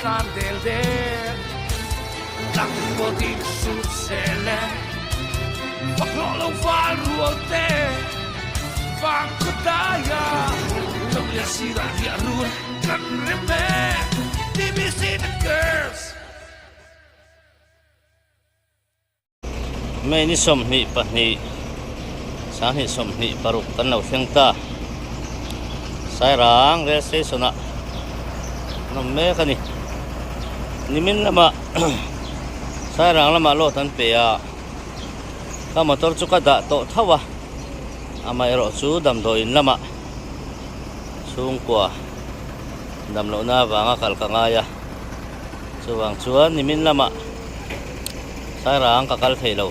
tlan del del Tlang pawtin sut zel e Fak hlawh lo val rual te Vang khaw daia Lo lian sirah riah run kan rem e TBC the girls. May ni 22 2026 kan lo thleng ta. Sairang rail station ah an awm mek a ni. Nimin lamah Sairang lamah load an pe a, ka motor chu ka dah tawh tho a, amaherawh chu damdawiin lamah chhungkua damlohna avanga kal ka ngai a, chuvang chuan nimin lamah. Sairang ka kal thei lo.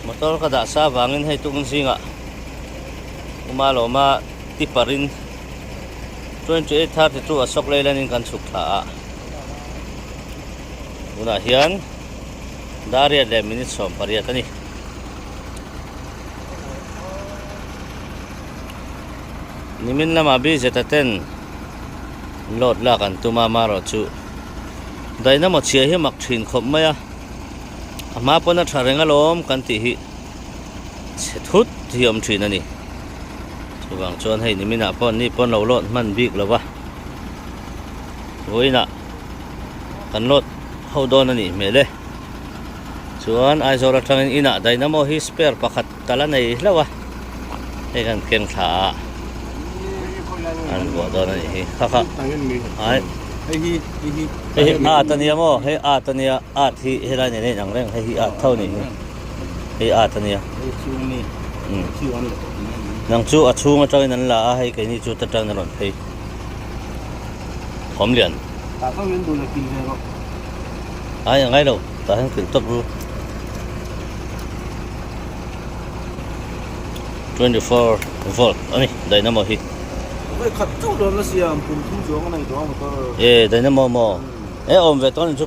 Motor ka dah sa vangin hei tuk zingah Uma lawma tipper in 2832 Ashok Leyland in kan chhuk thla a. Tunah hian dar riat leh minute 18 a ni. Nimin lamah BZ-a ten load lak an tum a, amaherawh chu dynamo chhia hi mak thin khawp mai a, a hma pawn a tha reng alawm kan tih hi chhe thut hi a awm thin a ni. Chuvang chuan hei niminah pawh ni pawn lo load hman bik lo va, vawiinah kan load ho dawn a nih hmel e. Chuan Aizawl atangin inah dynamo hi spare pakhat ka la nei hlauh a, hei kan keng thla a an vuah dawn a nih hi kha kha ai hei hi at a nia maw hei at a nia at hi helai nen a inang reng hei hi at tho a nih hi hei at a nia nang chu a chhung atangin an la a hei keini chu ta tangin a rawn phei thawm lian ai a ngai lo tah hian kilh tawp ru. 24 volt ani dynamo hi Oi khat chauh lo na siam kum thum chuang a nei tawh a motor. E dynamo maw e awm ve tawh ni chu.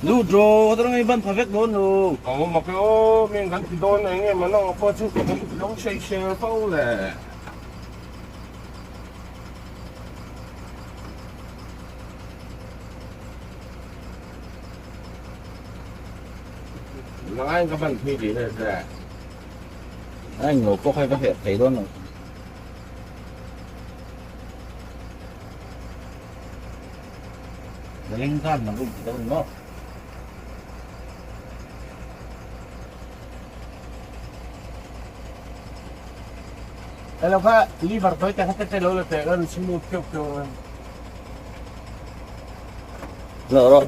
Nu draw ka ngai ban pha vek dawn lo. Ka awm mak e aw mi kan ti dawn eng nge maw nang pawh chu ka lo sei sel fo le. Ngai ka ban phi di he se. Ai ngau pawh khai ka heh thei dawn lo. Leng khan nang um ti dawn maw. Hello kha liver toi te kha te te lo la te kan smooth keuh keuh ang. Lo rawh.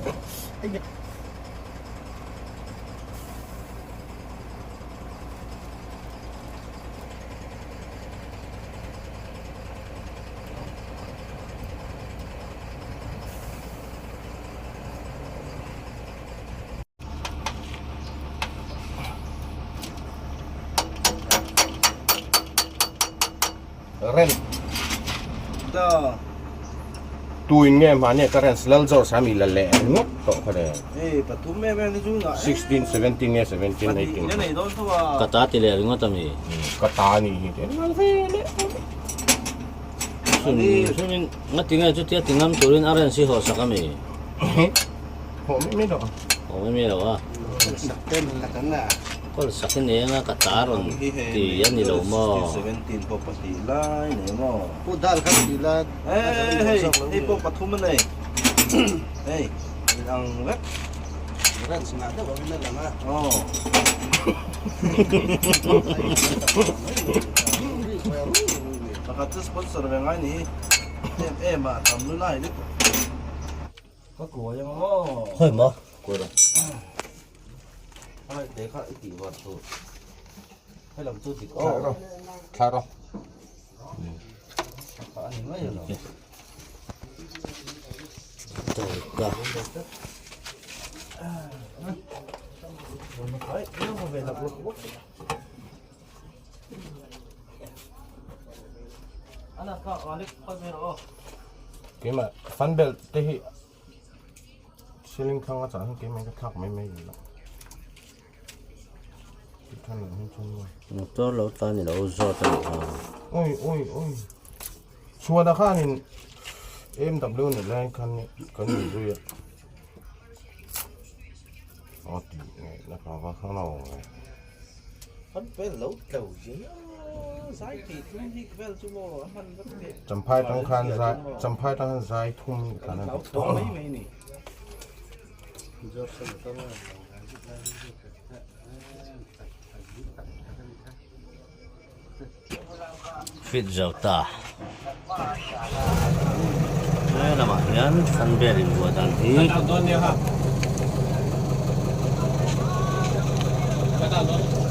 Ren. Tuin nge mahni ka ren lal zawr sa mi la leh ngawt tawh kha le. 16 17 nge 17 18. Ka ta ti leh ringawt ami. Ka ta ni hi te. Hrim hrimin ngati nge chutia ti ngam turin a ren si haw sak ami. Haw mai mai lo a. Haw mai mai lo a. Kawl sak i nei anga ka ta rawn ti a ni lo maw? Khawi maw? Thla rawh. Tawka. Keimah fan belt te hi ceiling thlang a chah hian keimah in ka thlak mai mai lo. Motor lo tlan i lo zawt a nih kha. Oi oi oi. Chhuana khanin MW ni lai khan kan in zui a. A ti nge na ka va kha lo nge. Kan pel lo tlo zia zai ti thum hi vel chu maw a hman vek te. Champhai tang khan zai champhai tang khan zai thum kan an hlau mai mai ni. Fit zo ta. He lamah hian fan vel inbuah dan hi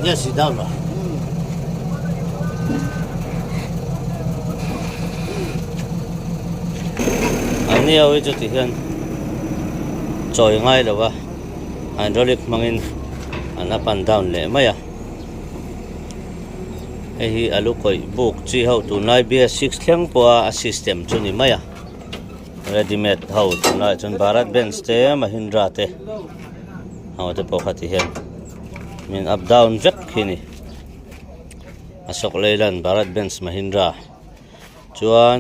Yes, i down lo. An ni ho hi chu ti hian chawi ngai lo va hydraulic hmangin an up and down leh mai a. Hei hi a lu kawih buk chi ho tunlai BS6 thleng pawha a system chu ni mai a ready made ho tunlai chuan Bharat Benz te Mahindra te ho te pawh kha ti hian min up down vek khi ni Ashok Leyland Bharat Benz Mahindra chuan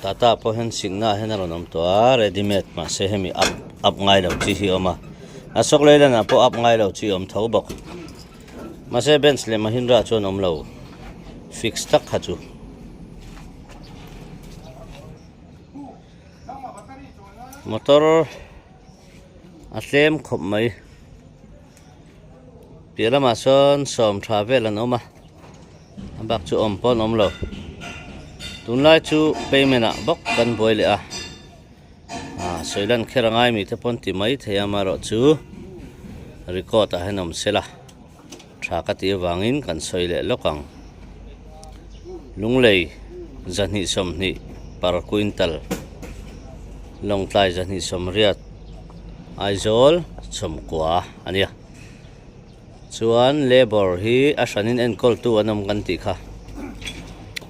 Tata pawh hian sikna ah hian a rawn awm tawh a ready made mahse hemi up up ngai lo chi hi a awm a Ashok Leyland ah pawh up ngai lo chi a awm tho bawk mahse Benz leh Mahindra chuan awm lo fix tak kha chu. Motor a tlem khawp mai piah lamah sawn sawm tha vel an awm a. A bak chu awm pawh an awm lo tunlai chu payment ah bawk kan buai leh a ah sawi lan kher a ngai mi te pawn ti mai thei a amaherawh chu record ah hian awm sela tha ka tih avangin kan sawi leh lawk ang lunglei 220 per quintal lawngtlai 280 Aizawl 90 a nia. Chuan labour hi a hranin enkawltu an awm kan tih kha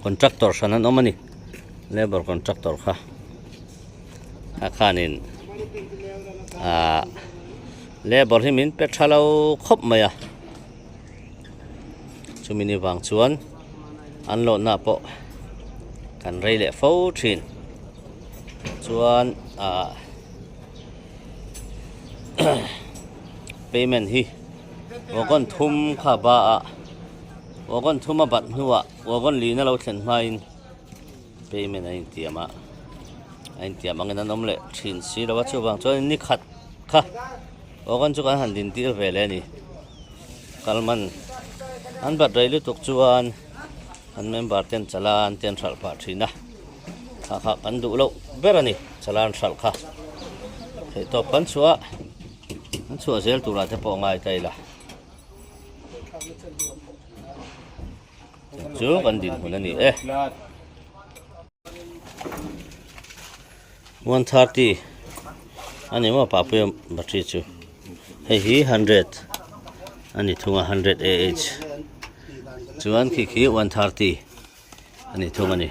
contractor hran an awm a ni labour contractor kha a khanin ahh labour hi min pe tha lo khawp mai a chumi ni vang chuan an lawhna pawh kan rei leh fo thin chuan ahh. Payment hi wagon thum kha ba a wagon thum a bat hnuah wagon lin a lo thlen hmain payment a intiam a a intiam angin an awm leh thin si lo a chuvang chuan ni khat kha wagon chu kan han din tir ve leh a ni kalman an bat rei lutuk chuan an member ten chalan te an hralh pah thin a. Kha kha kan duh loh ber a ni chalan hralh kha theihtawp kan chhuah an chhuah zel turah te pawh ngai ta ila chu kan dinhmun a ni e 130 a ni maw papuia battery chu hei hi 100 a ni thung a 100 ah chuan khi khi 130 a ni thung a ni.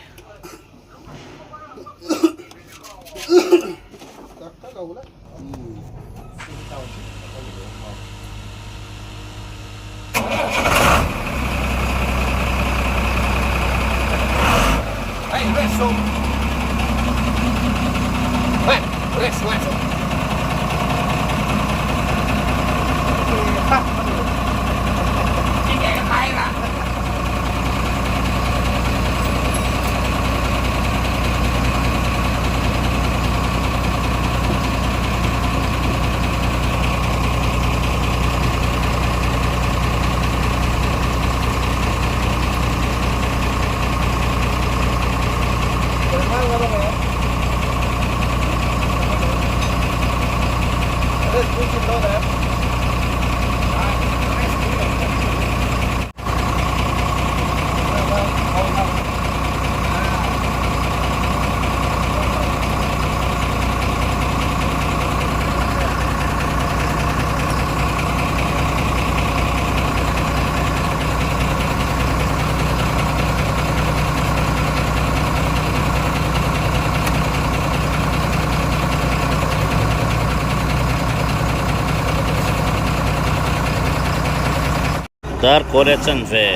Dar kaw leh chanve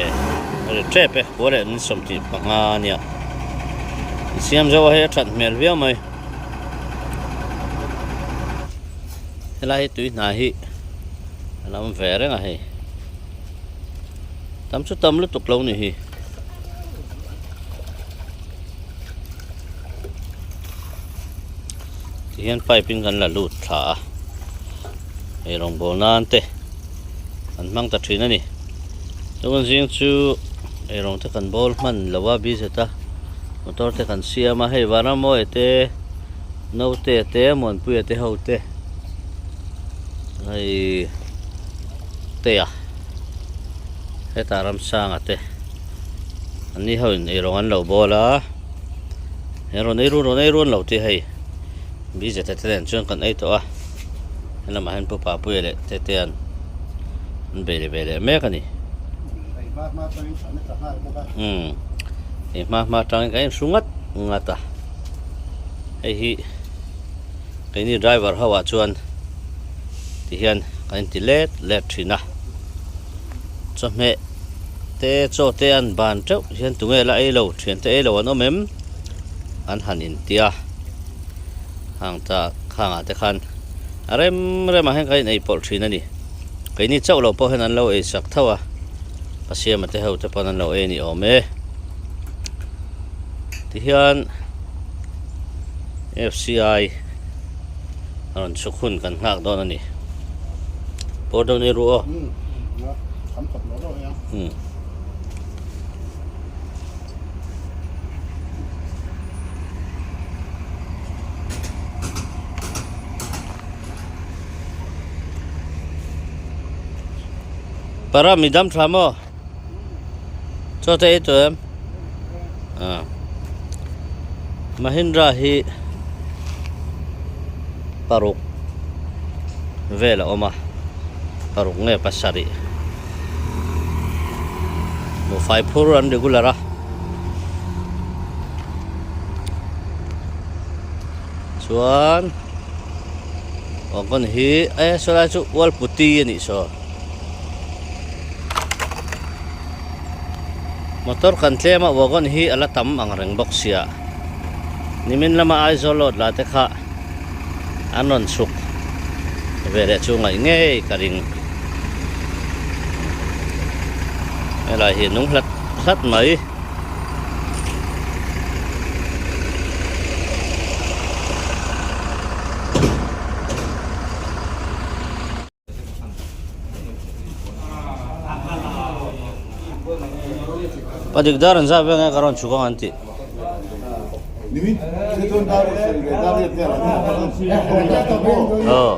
a ri tep e, kaw leh ni 25 a nia. Siam zo a hei a that hmel viau mai. Helai hi tui hna hi a lam ve reng a hei. Tam chu tam lutuk lo ni hi. Tihian pipe in kan la lut thla a. Hei rawngbâwl nan te an hmang ta thin a ni. Chuan zing chu eirawng te kan bawl hman lo a busy ta motor te kan siam a hei Vanramawia te Naute te Muanpuia te ho te hei Tea hetah Ramsanga te an ni ho in eirawng an lo bawl a he rawn ei run rawn ei run lo tih hei busy te te nen chuan kan ei tawh a helamah hian Pu Papuia leh Tetea'n an bei leh ve leh mek a ni. Umm hei hma hma atangin kan inhru ngat ngat a hei hi keini driver ho ah chuan tihian kan inti let let thin a chawhmeh te chaw te an ban teuh hian tunge la ei lo thian te ei lo an awm em an han intia hang ta khang ah te khan a rem rem ah hian kan in ei pawlh thin a ni. Keini chauh lo pawh hian an lo ei sak tho a, ka siama te ho te pawn an lo ei a ni awm e. Tihian FCI a rawn chhuk hun kan nghak dawn a ni. Pawr dawn ei ru aw. Hmm. Para mi dam tha maw? Chaw te ei tawh em? Ah. Mahindra hi paruk vel a awm a paruk nge pasarih buhfai phur an regular a chuan Wagon hi e saw lai chu ual puti a nih saw motor kan tlem a wagon hi a la tam ang reng bawk sia nimin lama Aizawl load la te kha an rawn chhuk ve leh chu ngaih ngei ka ring helai hi nung hlat hlat mai. Padik dar an zah veng e ka rawn chhuk ang an tih. Aw.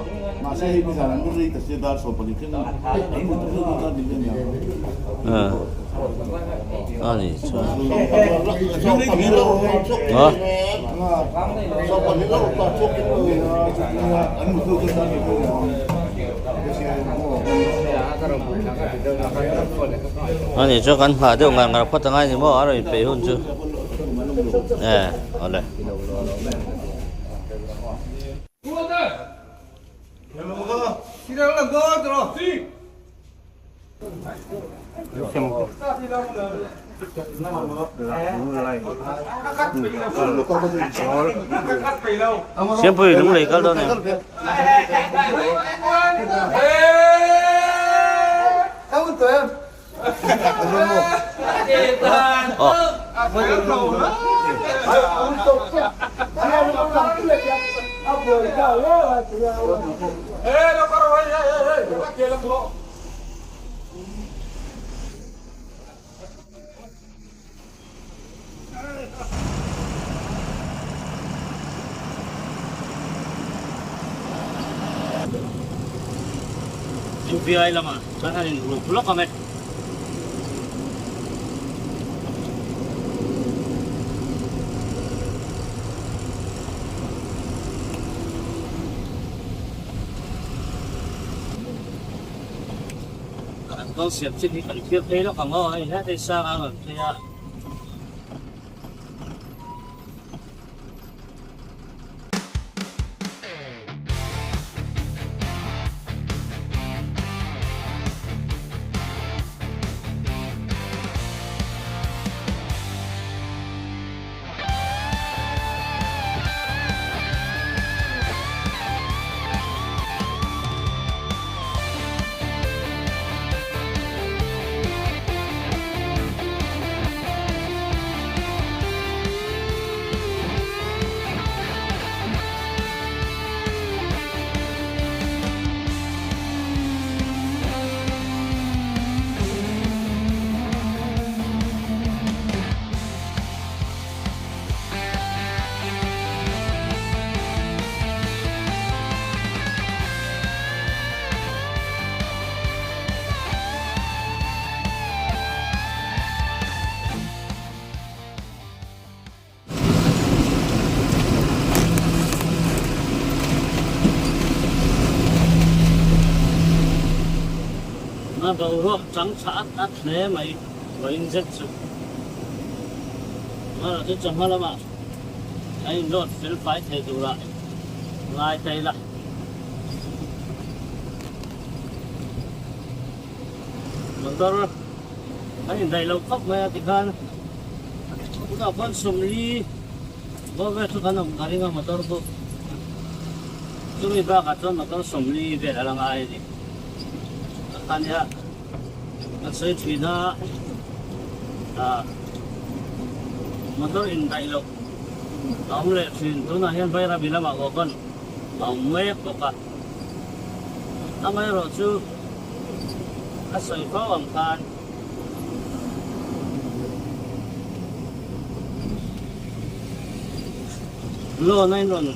Ani chuan a ani chuan kan nghah deuh ngar ngar phawt angai ni maw a rawn inpeih hun chu e awle. Siampui lung lei kal dawn em? Aw. UPI lamah chuan an inruk lawk ang e. An kal siam chin hi kan thlir phei lawk ang aw, hei hetei sang a rawn phei a. A boruak chang tha at at hle mai vawiin zet chu. Amaherawh chu chawhma lamah a inrawt fel fai thei turah ngai ta ila. Motor an indaih lo khawp mai a tikhan tunah khuan sawmli bawr vel chu kan awm ka ring a motor chu chumi bakah chuan motor 40 vel a la ngai a ni a nia kan sawi thin a ah motor indaih loh a awm leh thin tunah hian Bairabi lamah pawh khan a awm mek bawk a. Amaherawh chu a sawi fo ang khan loan a inrawn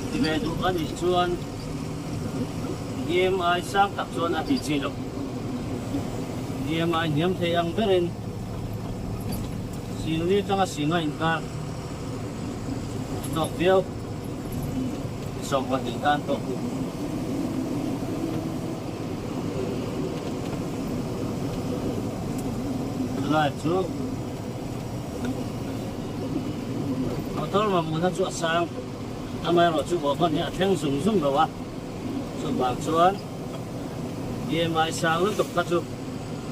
ti ve duh a nih chuan EMI sang tak chuan a tih chi loh. EMI hniam thei ang berin singli atanga singa inkar tawk viau. 20 tan pawh chulai chu motor mamawhna chu a sang amaherawh chu bawhban hi a thleng zung zung lo a chuvang chuan EMI sang lutuk kha chu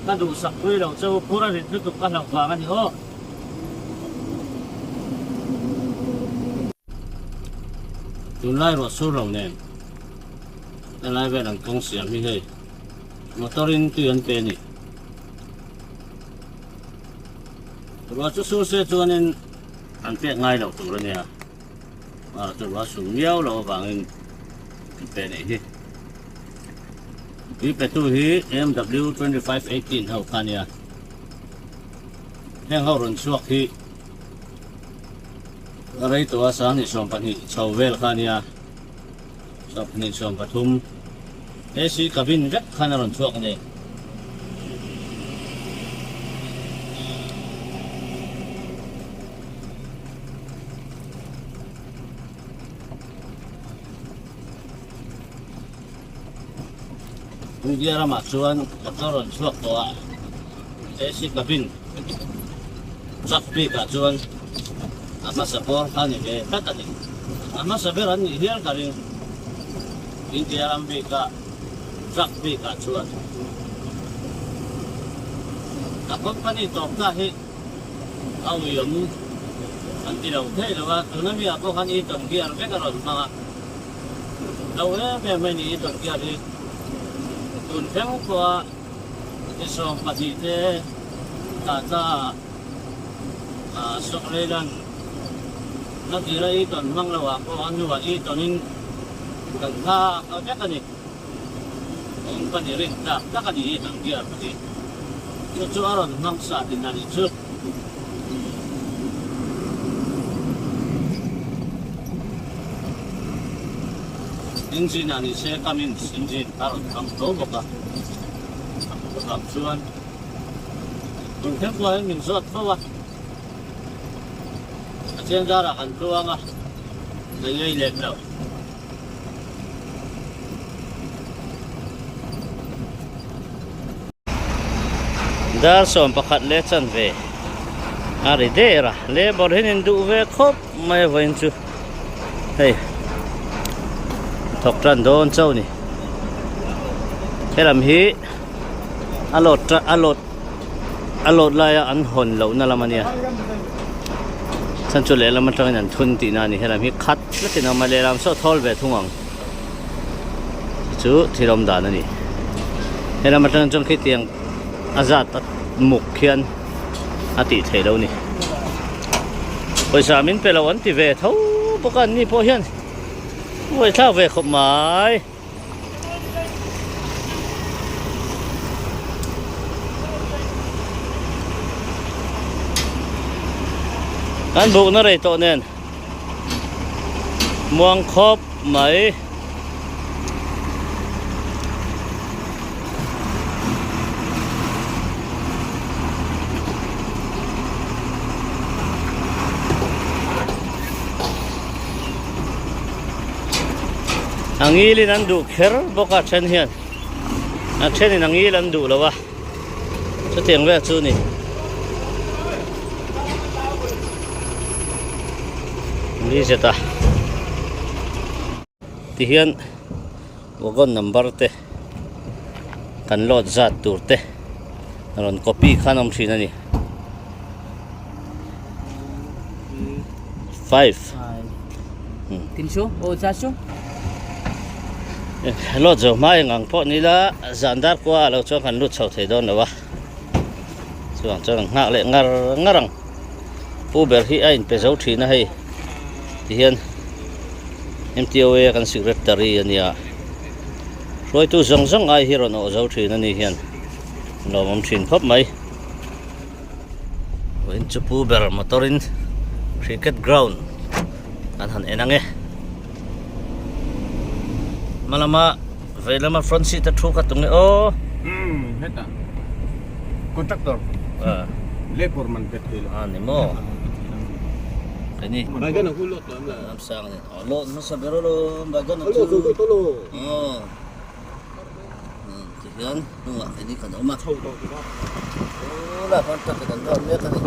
ka duhsak pui lo chu phur a rit lutuk ka hlauh vang a ni aw. Tunlai ruah sur lo nen helai vel an kawng siam hi hei motor in tui an pe a ni. Ruah chu sur se chuanin an pek ngai loh tur a nia ah chu ruah sur miau loh avangin an pe neih hi. Tui petu hi MW 2518 ho kha a nia. Heng ho rawn chhuak hi rei tawh a 2020 chho vel kha a nia, 2023 AC cabin vek khan a rawn chhuak a ni. India ramah chuan motor rawn chhuak tawh a, AC cabin truck bikah chuan a hmasa bawr kha a ni ve tlat a ni. A hmasa ber an nih hial ka ring India ram bika truck bikah chuan. A company tawp ta hi a uiawm an ti lo thei lo a, tuna mi ah pawh khan Eaton gear vek a rawn hmang a. Lo em em mai ni Eaton gear hi tun thleng pawha ni 12 te Tata Ashok Leyland na tira Eaton hmang lo ah pawh a hnuah Eaton in kan nghak a vek a ni. Company rin tak tak a ni Eaton gear hi. Chu chu a rawn hmang sa tin a nih chu. Engine ah ni se Cummins engine a rawn hmang tho bawk a, chuvang chuan tun thleng pawh hian min zawt fo a, a chian zarah kan tluang a, ka ngei lem lo. Dar 11 leh chanve a ri der a, labour hian in duh ve khawp mai a vawiin chu hei thawk tan dawn chauh a ni helam hi a load tan a load a load laia an hawn lohna lam a nia chhan chu lehlam atangin an thun tihna a ni helam hi khat tlatin a awm a lehlam saw thawl ve thung ang. Chu thil awm dan a ni. Helam atang chuan khitiang a zat a muk khian a tih theih loh a ni. Pawisa min pe lo an ti ve tho bawk a an ni pawh hian buaithlak ve khawp mai. Kan bukna rei tawh nen. Muang khawp mai. A ngilin an duh kher bawk a then hian. A thenin a ngil an duh lo a, chutiang vel chu a ni. Ni zet a, tihian wagon number te kan load zat tur te rawn copy khan awm thin a ni. 5 Load zo hma eng ang pawh ni la zan dar kua ah lo chuan kan lut chho thei dawn lo a chuvang chuan an nghak leh ngar ngar ang pu ber hi a inpe zo thin a hei tihian M_T_O_A kan secretary a nia hruaitu zawng zawng ai hi rawn awh zo thin a ni hian lawmawm thin khawp mai. Vawiin chu pu ber motor in cricket ground an han en ang e hma lama vei lama front seat a thu kha tunge aw umm hetah contractor labor man bet thei lo a ni maw keini ramsang a ni load hmasa ber alawm baigan a chu aw. Tihian hnungah kei ni kan awm a tunah khan truck in an run mek a ni.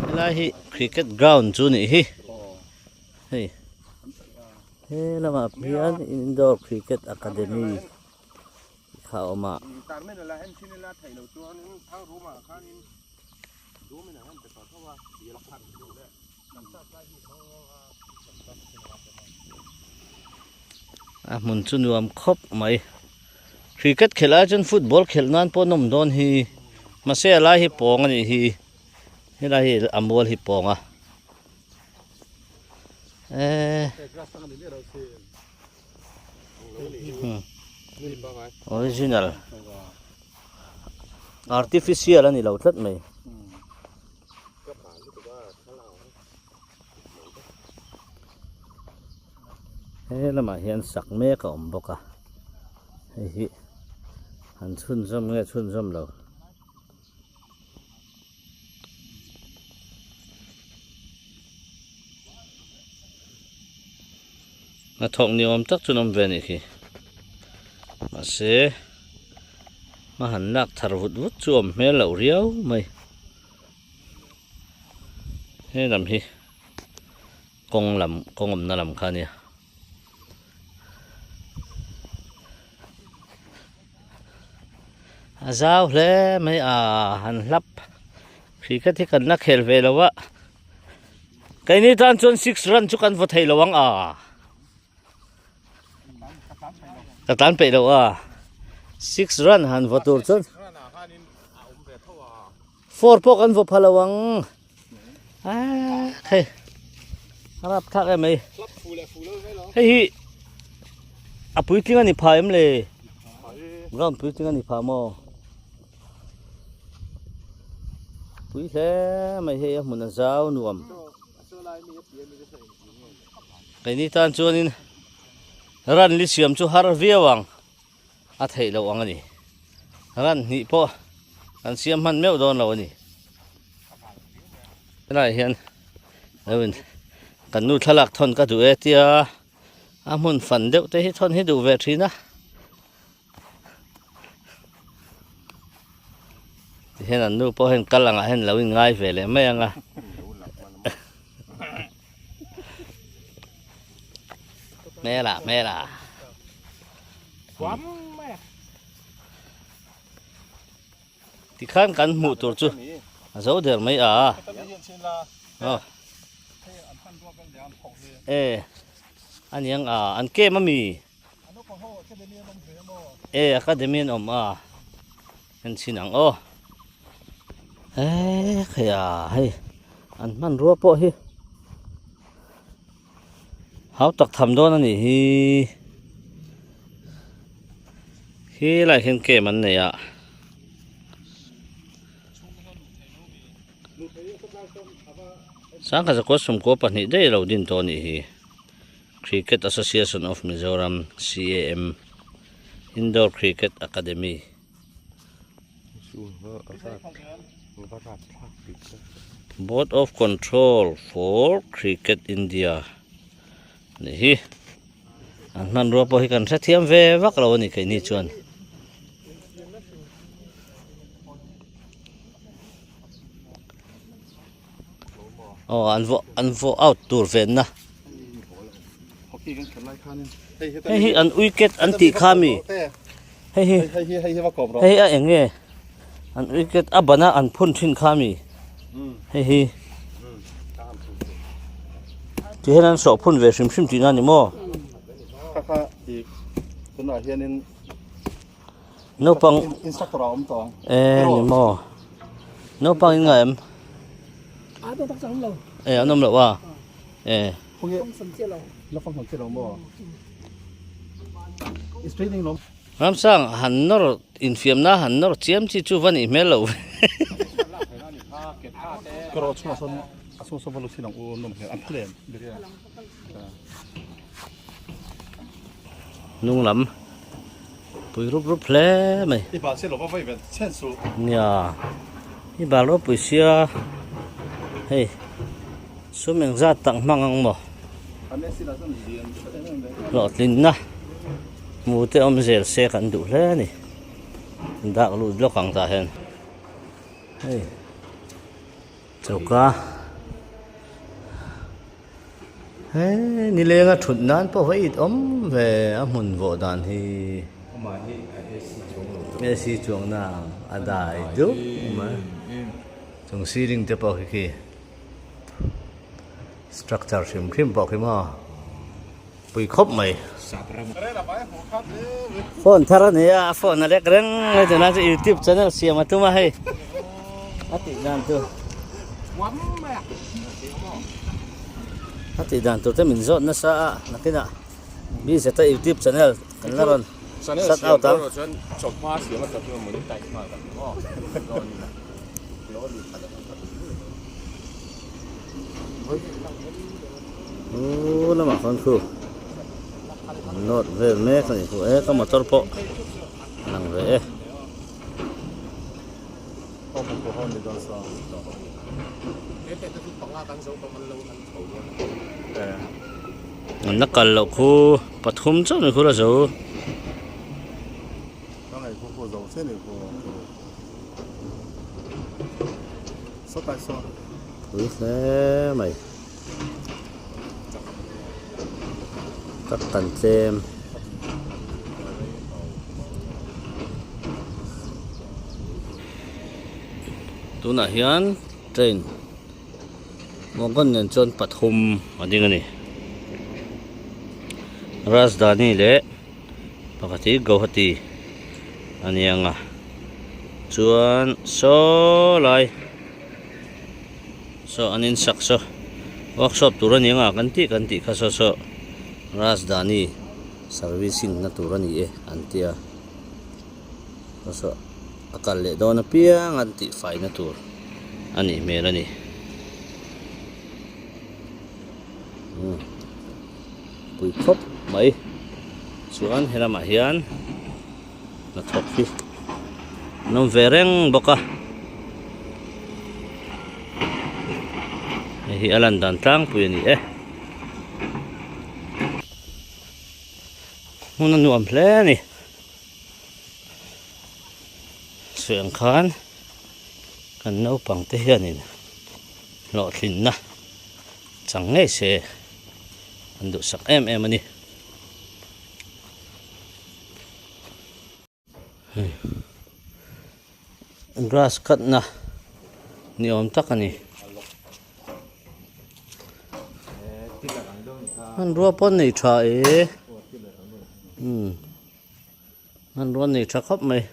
Helai hi cricket ground chu nih hi hei. He lamah hian Indoor Cricket Academy kha a awm a. A hmun chu nuam khawp mai. Cricket khelh ai chuan football khelh nan pawh an awm dawn hi. Mahse a lai hi pawng a nih hi. Helai hi a mual hi pawng a. Eh. Original. Artificial ani lo tlat mai. He lamah hian sak mek a awm bawk a. Hei hi han chhunzawm nge chhunzawm lo. Hnathawk ni awm tak chu an awm ve a nih khi mahse hma han lak thar vut vut chu awm hmel loh riau mai he lam hi kawng lam kawng awmna lam kha a nia. A zau hle mai a han hlap cricket hi kan la khel ve lo a keini tan chuan six run chu kan vaw thei lo ang a ka tlan peih lo a six run han vaw tur chuan four pawh kan vaw pha lo ang a hei a rap thlak em mai hei hi a puitling a ni pha em le ground puitling a ni pha maw pui hle mai hei a hmun a zau nuam keini tan chuanin ran li siam chu har viau ang. a theih loh ang a ni. Ran hnih pawh an siam hman meuh dawn lo a ni. Helaiah hian lo in kan nu thlalak thawn ka duh e tia a hmun fan deuh te hi thawn hi duh ve thin a. Tihian an nu pawh hian kal angah hian lo in ngai ve leh mai ang a. Hmela hmela. Tikhan kan hmuh tur chu a zo der mai a. E aniang a an kem ami. E academy an awm a. En chhin ang aw. E khaia hei an hmanrua pawh hi. Hau tak tham dawn a nih hi. Khi lai hian game an nei a. Sangha zakua sawmkua pahnih daih a lo din tawh a nih hi. Cricket Association of Mizoram, CAM, hi. Indoor Cricket Academy. Board of Control for Cricket India nih hi an hmanrua pawh hi kan hrethiam ve vak lo a ni keini chuan. Aw an vaw an vaw out tur venna. Hei hi an wicket an tih kha mi hei hi hei hi a eng nge an wicket a bana an phun thin kha mi hei hi ti hian an sawh phun ve hrim hrim tihna a ni maw. Naupang instructor a awm tawh ang. E ni maw. Naupang in ngai em? A to tak chang lo. E an awm lo a. E. Khawng san che lo. La fang che lo maw. Is training lo. Ramsang han nawr infiamna han nawr chiam chi chu va nih hmel lo. Ka rawh chhungah sawn a chhung sawn va lut thin ang u nawm hmel an phal em biria. Hnung lam pui rup rup hle mai. I bal sia lo va vai vel chhen su. Nia i bal ropui sia hei sum engzat tak hmang ang maw hlawhtlinna hmu te awm zel se kan duh hle a ni dak lut lawk ang tah hian hei. Choka he nilenga thut nan pawh va it awm ve a hmun vawh dan hi AC chuang na a dai dup mai chung ceiling te pawh khi khi structure hrim hrim pawh khi maw pui khawp mai phone thar a ni a a phone a lek reng mai tunah chu youtube channel siam a tum a hei a tih dan tur a tih dan tur te min zawt nasa a nakinah bz a youtube channel kan la rawn shut out ang. Aw lamah khan khu nawt vel mek a ni khu e ka motor pawh a lang ve e. An la kal loh khu pathum chauh ni khu la zo. Pui hle mai. Tak kan tlem. Tunah hian train wagon nen chuan pathum a ding a ni. Rajdhani leh pakhat hi Guwahati a ni ang a chuan saw lai. Saw an insak saw workshop tur a ni anga kan tih kan tih kha saw saw Rajdhani servicing na tur a ni e an tia saw saw a kal leh dawn apiang an tih fai na tur a nih hmel a ni umm pui khawp mai chuan helamah hian. Hnathawk hi an awm ve reng bawk a hei hi a lan dan tlangpui a ni e hmun a nuam hle a ni sawi ang khan kan naupang te hianin hlawhtlinna chang ngei se an duhsak em em a ni. Grass cut na ni awm tak a ni hmanrua pawh an nei tha e umm hmanrua an nei tha khawp mai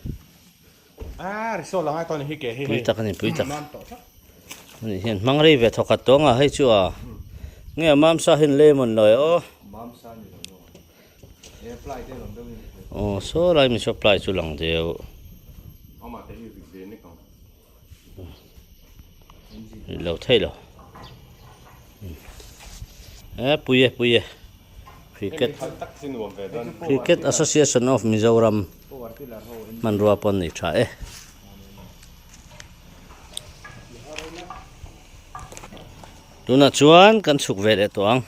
pui tak a ni pui tak a ni hian hmang rei ve thawkhat tawh ang a hei chu a nge a mamsa hian lemon lo e aw. Aw saw lai mi supply chu lang deuh lo thei lo e pui e pui e. Cricket Cricket Association of Mizoram hmanrua pawh an nei tha e. Tunah chuan kan chhuk ve leh tawh ang.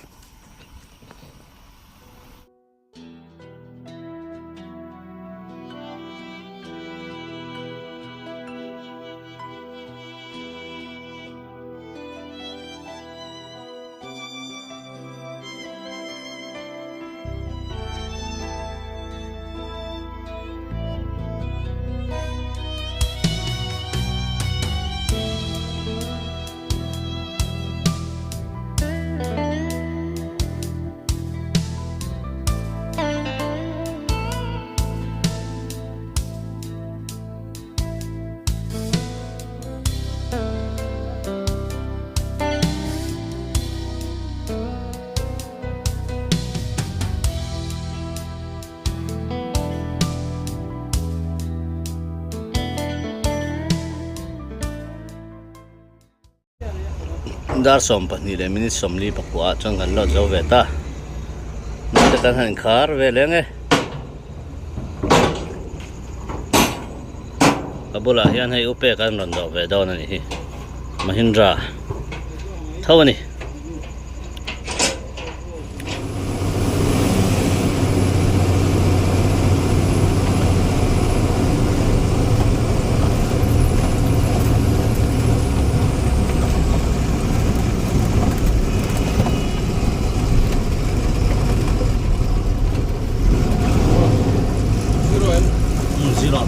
Dar 12 leh minute 49 ah chuan kan load zo ve ta naute kan han inkhar ve leng e ka bulah hian hei upe kan rawn dawh ve dawn a nih hi Mahindra tho a ni. Zero.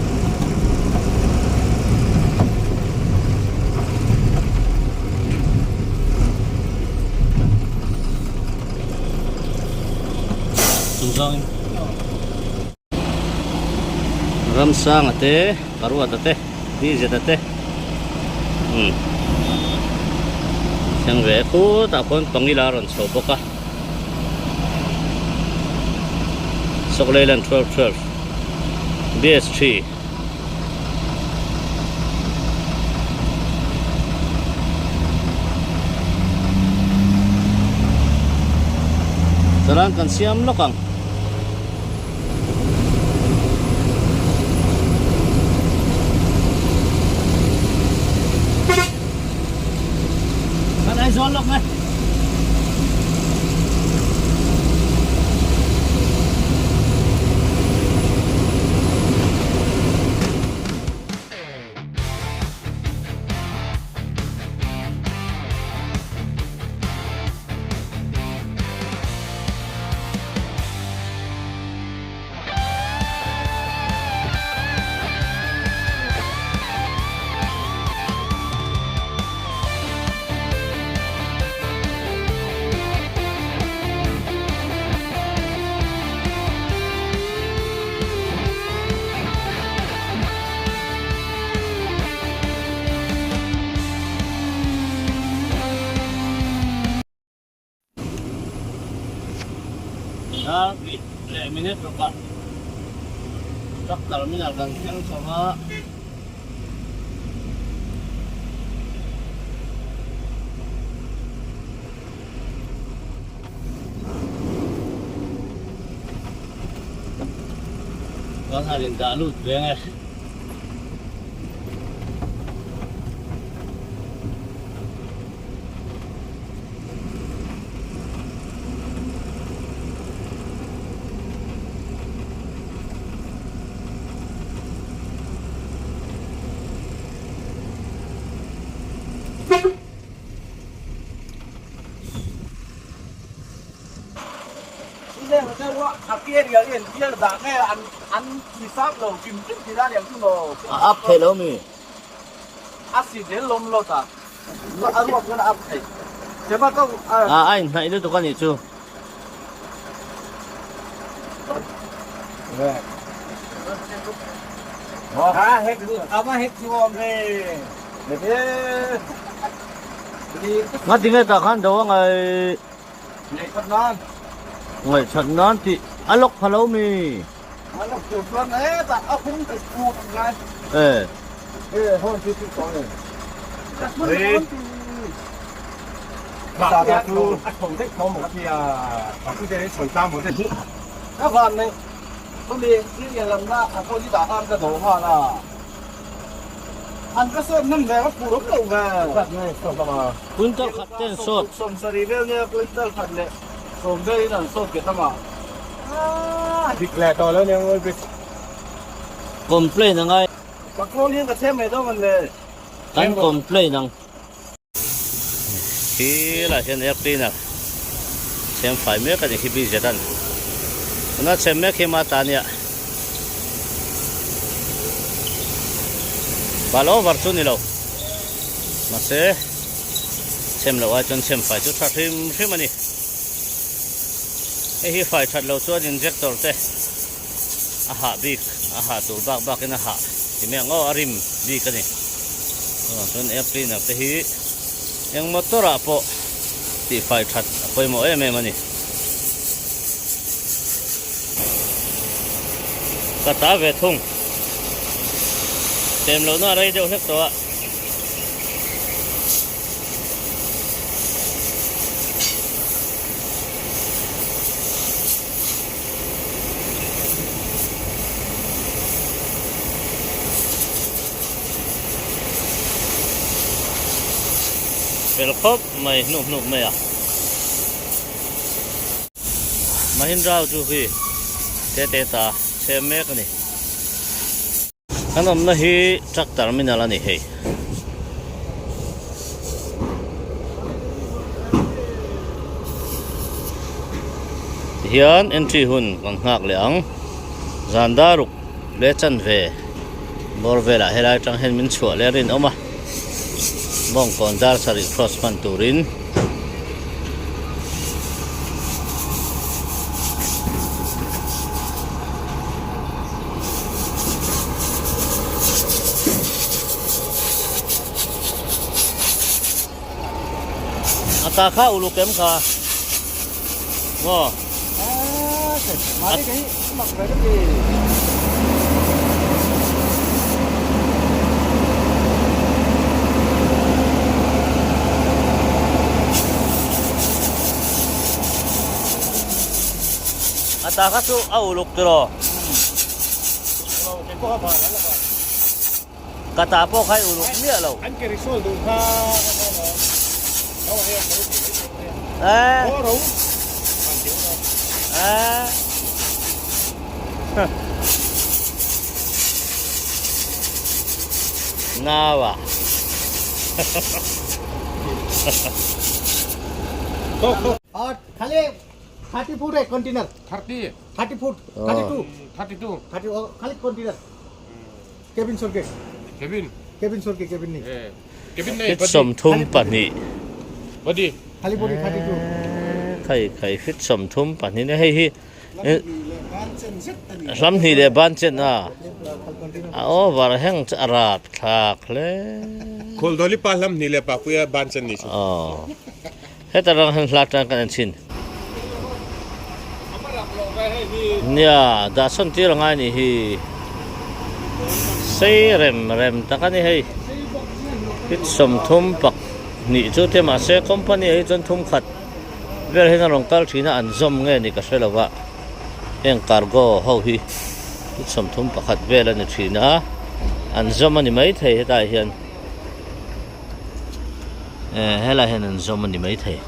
Ramsanga te Paruata te Dizeta te umm thleng ve khutah khuan pangila a rawn chho bawk a Sawkleilan 12 12 BS3. Chalan kan siam lawk ang. Kan Aizawl lawk mai. Dar hnih leh minute rukah truck terminal kan thleng chho a. Chuan han indah lut ve nge. A up thei lo mi? A a inhnaih lutuk a nih chu. Ngati nge tah khan do a ngaih ngaihchat nan tih a lawk pha lo mi? E. Quintal khat ten sawt. Complain a ngai. Kan complain ang. Khi lah hian air cleaner chhem fai mek a ni khi bz an tuna chhem mek hi ma ta nia bal over chu ni lo mahse chhem loh ai chuan chhem fai chu tha hrim hrim a ni hei hi fai that loh chuan injector te a hah bik a hah tur bak bak in a hah ti mai ang aw a rim bik a ni chuvang chuan air cleaner te hi eng motor ah pawh tih fai that a pawimawh em em a ni ka ta ve thung tem lohna a rei deuh hlek tawh a. Fel khawp mai hnuk hnuk mai a. Mahindra chu hi te te ta chhem mek a ni. Kan awmna hi truck terminal a ni hei. Tihian entry hun kan nghak leh ang. Zan daruk leh chanve bawr velah helai atang hian min chhuah leh a rinawm a. Bawngkawn dar sarih cross hman turin. A ta kha uluk em kha maw? A ta kha chu a uluk tiraw? Ka ta pawh kha i uluk miah lo. An ke risol duh kha Nau a. 30 foot hai container 30 30 foot 32 32 30 khali container cabin sorke cabin cabin sorke cabin ni cabin nei Fit 32 body khali body 32 Khai khai fit 32 na hei hi hlam hnih leh ban chen a a over heng chu a rap thlak hle. Khualdawli pa hlam hnih leh papuia ban chen ni chu. Aw. Heta rang han hla tan kan en thin. Nia, dah sawn tir angai nih hi. Sei rem rem tak a ni hei. Hit 30 pak hnih chu te mahse company ah hi chuan thum khat vel hian a rawn kal thin a an zawm nge ni ka hre lo va. Heng cargo ho hi hit 31 vel a ni thin a, an zawm a ni maithei hetah hian. Eh helai hian an zawm a ni maithei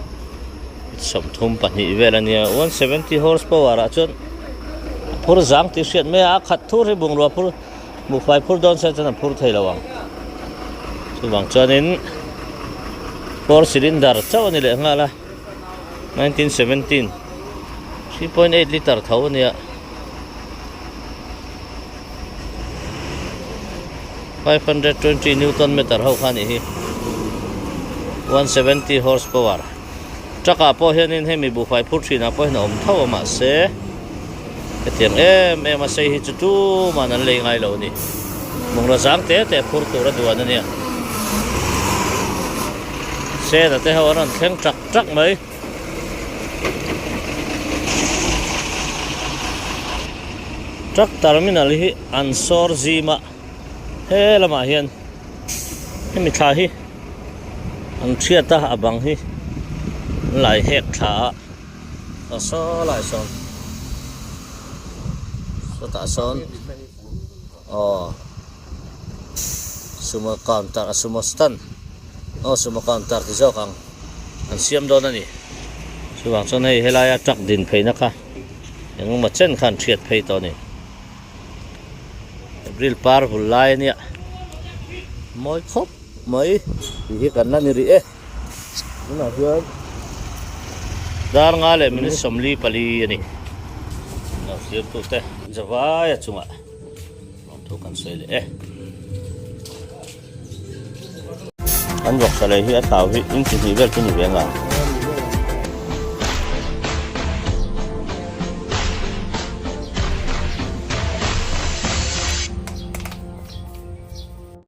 32 vel a nia 170 horse power ah chuan a phur zang tih hriat mai a a khat thur hi bungrua phur buhfai phur dawn se chuan a phur thei lo ang chuvang chuanin four cylinder chauh a ni leh nghal a 1917 3.8 liter tho a nia. 520 newton meter ho kha nih hi 170 horse power truck ah pawh hianin hemi buhfai phur thin ah pawh hian a awm tho a mahse hetiang em em a sei hi chu tuman an lei ngai lo a ni bungraw zang te te phur tur a duan a nia sena te ho an rawn thleng trak trak mai. Truck terminal hi an sawr zim a he lamah hian hemi thla hi an thiat a a bang hi. An lai hek thla a a saw lai sawn sawtah sawn aw sumo counter a sumo stand aw sumo counter ti zawk ang an siam dawn a ni chuvang chuan hei helaia truck din pheina kha engemaw chen kha an hriat phei tawh a ni. April par vul lai a nia mawi khawp mai tih hi kan la ni rih e tunah hian dar nga leh minute 44 a ni lo thlir tute zavaia chungah lawmthu kan sawi leh e an vawksa lei hi a thau hi inchi hnih vel chu ni ve ang.